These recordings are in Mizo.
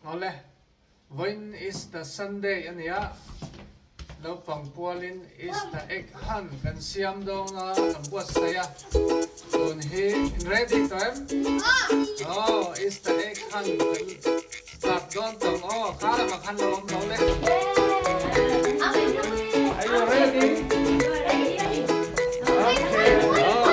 Awle, vawiin Easter Sunday a nia, naupang pualin Easter egg hunt kan siam dawn a, kan buatsaih a, tun hi in ready tawh em? Aw, Easter egg hunt kan start dawn tawh ang aw, kha lamah khan lo awm lo le. Are you ready? Okay, aw.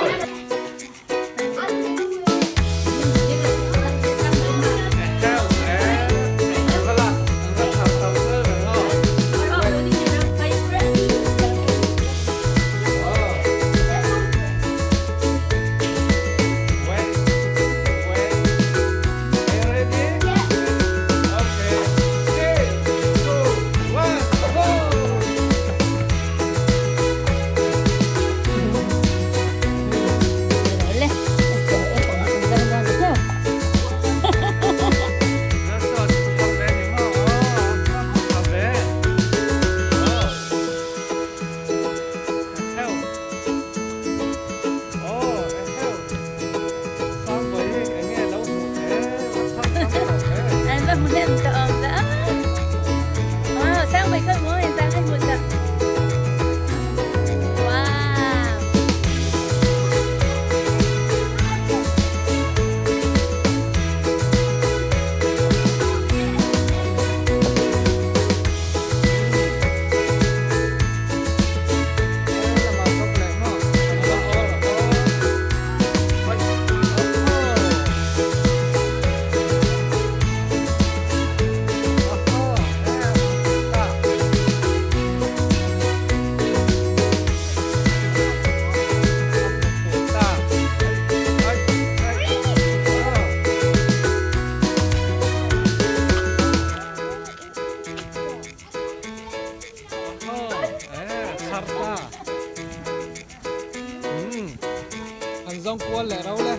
An zawng kual leh ro le.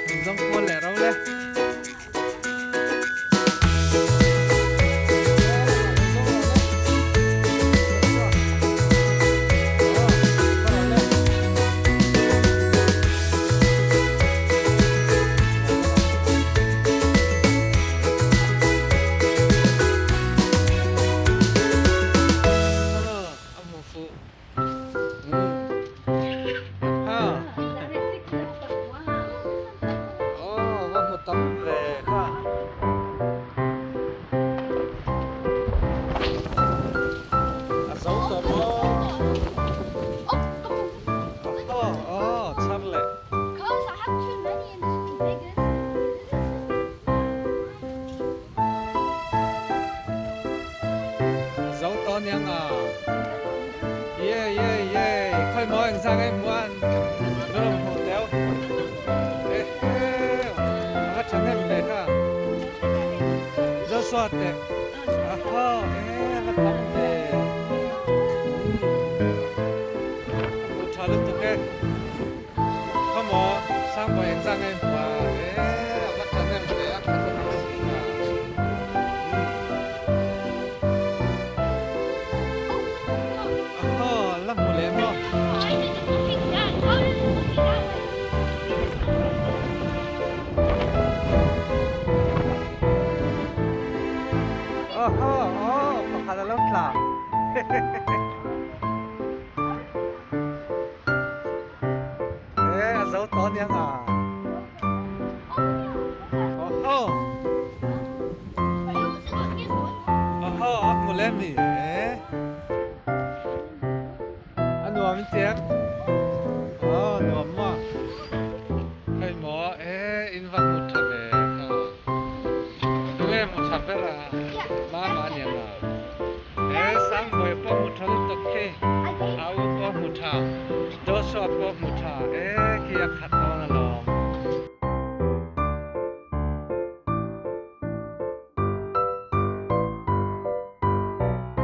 An zawng kual leh ro le. Zo tawh aniang a. Ye ye ye khawi maw eng zang em muan ka rawn hmuh teu eh eh a va thahnem ve kha Joshua te aho eh a va tam ve hmuh tha lutuk e khaw maw Sangbawi eng zang em hmu a eh a va thahnem ve a khat a ni si a. Aw la hmu leh maw? Aw aw pakhat a lo tla Eh a zo tawh aniang a. Aw Aw a hmu lem ni eh. A nuam in tiang. Aw nuam maw. Hei maw eh in va hmu tha ve kha. Tunge hmu tha ber a mama aniang a. Eh Sangbawi pawh hmu tha lutuk khi. A u pawh hmu tha. Joshua pawh hmu tha eh khi a khat dawn alawm.